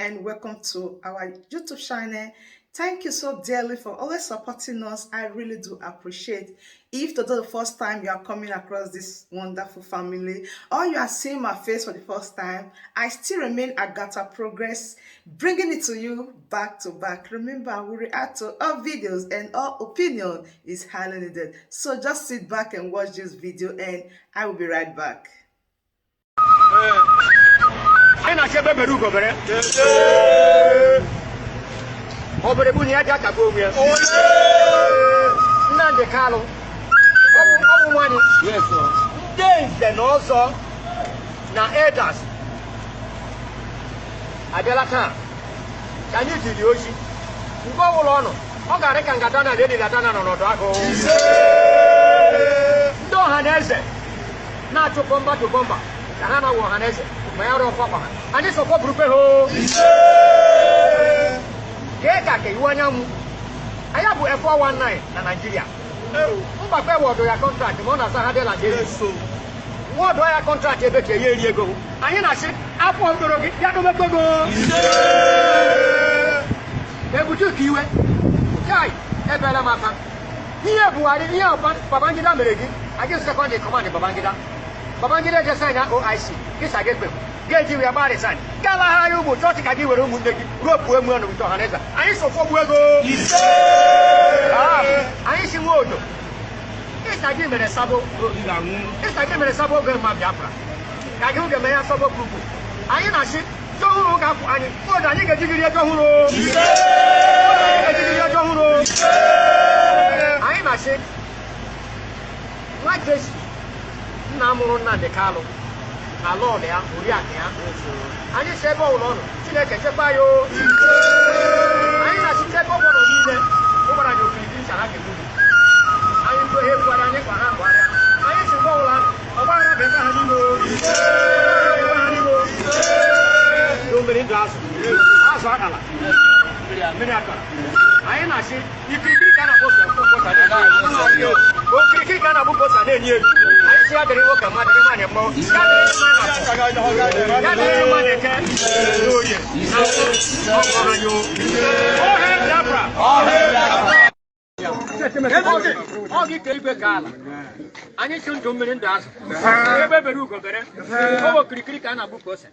and welcome to our YouTube channel. Thank you so dearly for always supporting us. I really do appreciate. If today the first time you are coming across this wonderful family or you are seeing my face for the first time, I still remain Agatha Progress, bringing it to you back to back. Remember, we react to all videos and all opinion is highly needed. So just sit back and watch this video and I will be right back. Anyị na-achọ egbe bere ugo bere, ọ bere bụ na ya ji akagbu onwe ya. Nnamdị Kanụ ọwụ nwanị ndị nze na ọzọ na elders abịala taa ka anyị jiri ozi mgbe ọbụla ọ nọ, ọ ga-arị ka ngada na elili adana nọ n'ọdụ agụ. Ndị ọha na eze na-achụ bomber to bomber ka ha na-awụ ọha na eze ma ya rụọ ọkwa ha, anyị sọkwa burukwe ha o. Kee ka iwu anyanwụ anyị bụ F419 na Naịjirịa mgbakọ ewọdụ ya contract ma ọ na-aza ha dịla ndị wọdụ ya contract ebe ka ya eri ego. Anyị na-asị afọ ndoro gị ya domekwe go ebutu ka iwe chai ebela m aka. Ihe Buhari, ihe Babangida mere gị agị second in command Babangida. Babangida je sign OIC kịsa gị ekpe ga-eji ya gbaa resign galagharị ụmụ chọọchị ka gị were ụmụnne gị ropu emu ọnụ wite ọhaneze. Anyị sofogbu ego. Anyị si nwa odo ịsa gị mere sabo, ịsa gị mere sabo oge ma Biafra ka gị oge mee ya sabo group. Anyị na-asị ji ọhụrụ ga-apụ anyị odo, anyị ga-ejigiri ego ọhụrụ, anyị ga-ejigiri ego ọhụrụ. Anyị na-asị nwa Jesi nna mụrụ Nnamdị Kanụ na lọọlụ ya, oriakụ ya, anyị si ebe ọbụla ọ nọ, Chineke chekwa ya o. Anyị na-achịcha ebe ọbụla niile ụgbara anyị okirikiri sa ha ga-egbu anyị mgbe ha ebughara anyị kwa ha bụgharịa. Anyị si mgbe ọbụla ọgbaghara ga-ebe ha n'ime o. Ebe ha n'ime o. Ndụ mmiri, ndụ azụ, azụ akala mmiri akara. Anyị na-asị ikirikiri ka a na-akpọ okirikiri ka a na-akpọ posa na-enye elu. Anyị si ya dịrị nwoke mma, dịrị nwaanyị mma, ya dịrị mma na afọ, ya dịrị mma na eke na oye na afọ ọkọ ha yo. Ọha Biafra, ọ gị ka igwe ka ala. Anyị si ndụ mmiri, ndụ azụ, ebe bere ugo bere, ọ bụ okirikiri ka a na-agbụ ka ose.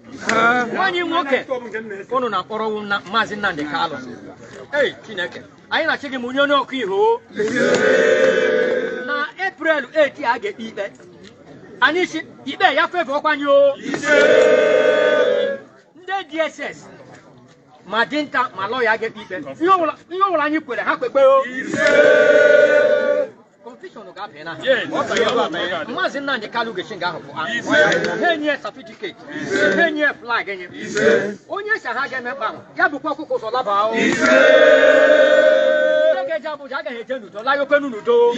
Nwaanyị nwoke unu na-akpọrọ Maazị Nnamdị Kanụ, ei Chineke, anyị na-achị gị mụnye onye ọkụ iho na April 8 a ga-ekpe ikpe. Anyị si ikpe ya favour ọkwa anyị o. Ndị DSS ma dinta ma lọya ga-ekpe ikpe, ihe ọbụla anyị kwere ha kpekpe o. Confusion ga-abịa na ha. Maazị Nnamdị Kanụ ga-esi nga ahụ pụta, ha enye certificate, ha enye flag nye onye si ha ga-emekpa ahụ ya bụkwa ọkụkọ ụzọ laba o. Ndị ga-eje Abuja agaghị eje n'udo, laya okwenu n'udo.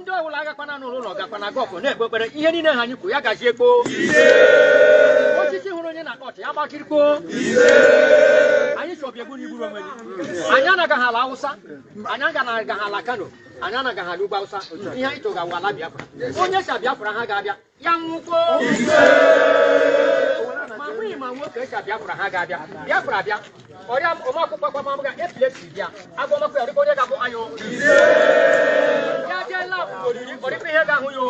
Ndị ọbụla agakwana n'ụlọ gakwana gọfụ na-ekpe ekpere, ihe niile ha anyị kwu ya gazie kpoo. Osisi hụrụ onye na-akpa ọchị ya gbakirikpoo. Anyị chọbịa egbu na igburu onwe gị. Anyị anaghị ala Awụsa, anyị agaghị ala Kano, anyị anaghị ala ugwu Awụsa. Ihe anyị chọga wụ ala Biafra. Onye si Biafra ha ga-abịa ya nwụkwo, ma nwunye ma nwoke esi Biafra ha ga-abịa Biafra bịa ọrịa ọmakwụkwọ kwamamga epilepsy bịa agụmakwụ ya ọdịkwa onye ga-abụ anyụ ya jee lab oriri ọdịkwa ihe ga-ahụ ya o.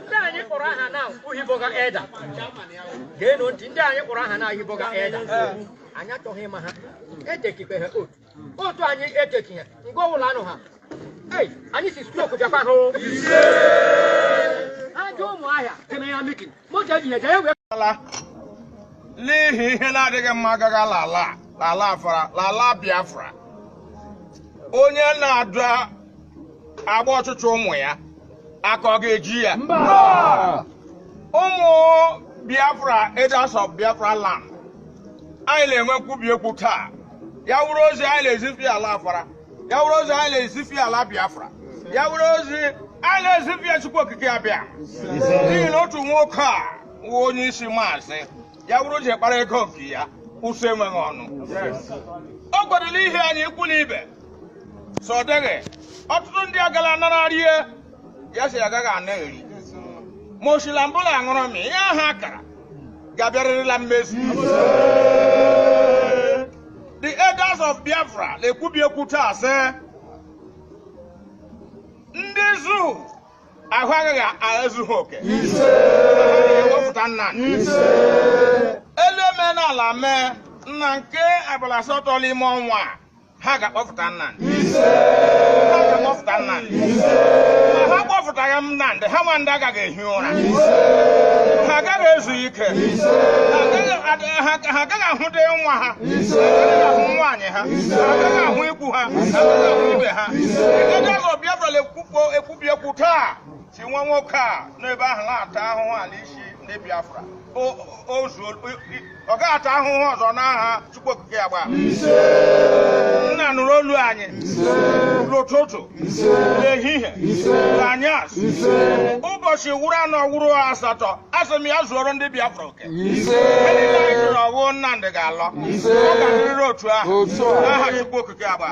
Ndị anyị kpọrọ aha na uhiboga eda, geenụ ntị. Ndị anyị kpọrọ aha na uhiboga eda, anyị achọghị ịma ha etekikpe ha otu otu anyị eteki ha mgbe ọbụla anụ ha. Ei, anyị si stroke bịakwa hụ ha jụọ ụmụ ahịa eme ya meeting moto eji eje ya wee ala n'ihi ihe na-adịghị mma agaghị ala ala ala Afara, ala Biafra. Onye na-adụ agba ọchụchụ ụmụ ya aka ọ ga-eji ya ụmụ Biafra, elders of Biafra land, anyị na-enwe nkwubi okwu taa. Ya wụrụ ozi anyị na-ezife ala Afara, ya wụrụ ozi anyị na-ezife ala Biafra, ya wụrụ ozi anyị na-ezife ya Chukwu Okike abịa, n'ihi na otu nwoke a wụ onye isi maazị ya wụrụ ji kpara ego nke ya ụsọ enweghị ọnụ. O kwadoro ihe anyị ikwu na ibe so ọ dịghị ọtụtụ ndị agala nara rie ya sị agaghị ana eri ma osila mbụla aṅụrụ m ihe ahụ akara. Ga-abịarịrịla mmezu. The elders of Biafra na-ekwubi ekwu taa sị ndị zoo ahụ agaghị ezu ha oke. Ewepụta Nnamdị elu eme n'ala mee nna nke abalị 8 n'ime ọnwa a, ha ga-akpọpụta Nnamdị, ha ga-akpọpụta Nnamdị. Ma ha kpọpụtaghị m Nnamdị, ha nwa ndị agaghị ehi ụra, ha agaghị ezu ike, ha agaghị ahụde nwa ha, ha agaghị ahụ nwaanyị ha, ha agaghị ahụ ikwu ha, ha agaghị ahụ ibe ha. Elders of Biafra ekwubi ekwu taa si nwa nwoke a n'ebe ahụ na-ata ahụhụ ala isi ndị Biafra o zuo, ọ gaghị ata ahụhụ ọzọ n'aha Chukwu Okike agba. Nna, nụrụ olu anyị n'ụtụtụ, n'ehihie, n'anyasị, ụbọchị wụrụ 4 wụrụ 8. Asị m ya zuoro ndị Biafra oke. Ihe niile anyị chọrọ ọwụ Nnamdị ga-alọ. Ọ ga-adịrịrị otu ahụ n'aha Chukwu Okike agba.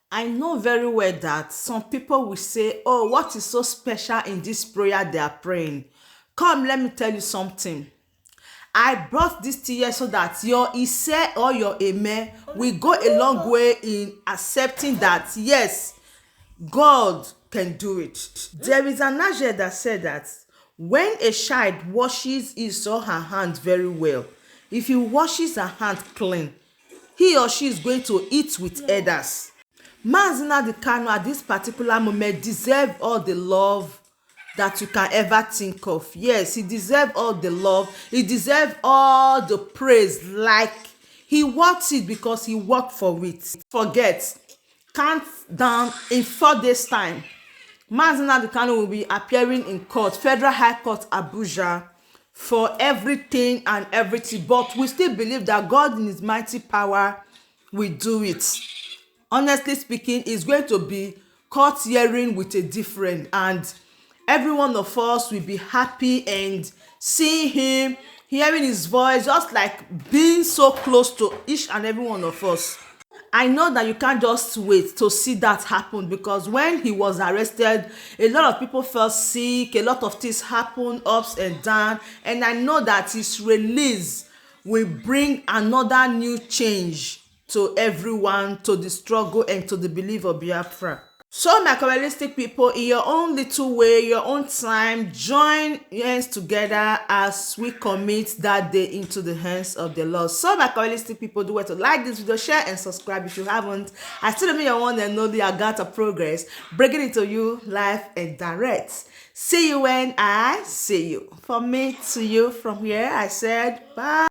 I know very well that some people will say, "Oh, what is so special in this prayer they are praying?" Come, let me tell you something. I brought this to you so that your Ise or your Amen will go a long way in accepting that, yes, God can do it. There is an adage that said that when a child washes his or her hand very well, if he washes her hand clean, he or she is going to eat with others. Mazi Nnamdi Kanu at this particular moment deserve all the love that you can ever think of. Yes, he deserve all the love. He deserve all the praise. Like he worth it because he worked for it. Forget, count down in 4 days' time. Mazi Nnamdi Kanu will be appearing in court, Federal High Court, Abuja, for everything and everything. But we still believe that God in his mighty power will do it. Honestly speaking, it's going to be court hearing with a different, and every one of us will be happy and seeing him, hearing his voice, just like being so close to each and every one of us. I know that you can't just wait to see that happen, because when he was arrested, a lot of people felt sick, a lot of things happened, ups and downs, and I know that his release will bring another new change to everyone, to the struggle and to the belief of Biafra. So my Kabbalistic people, in your own little way, your own time, join hands together as we commit that day into the hands of the Lord. So my Kabbalistic people, do well to like this video, share and subscribe if you haven't. I still remain your one and only Agatha Progress, bringing it to you live and direct. See you when I see you. From me to you, from here, I said bye.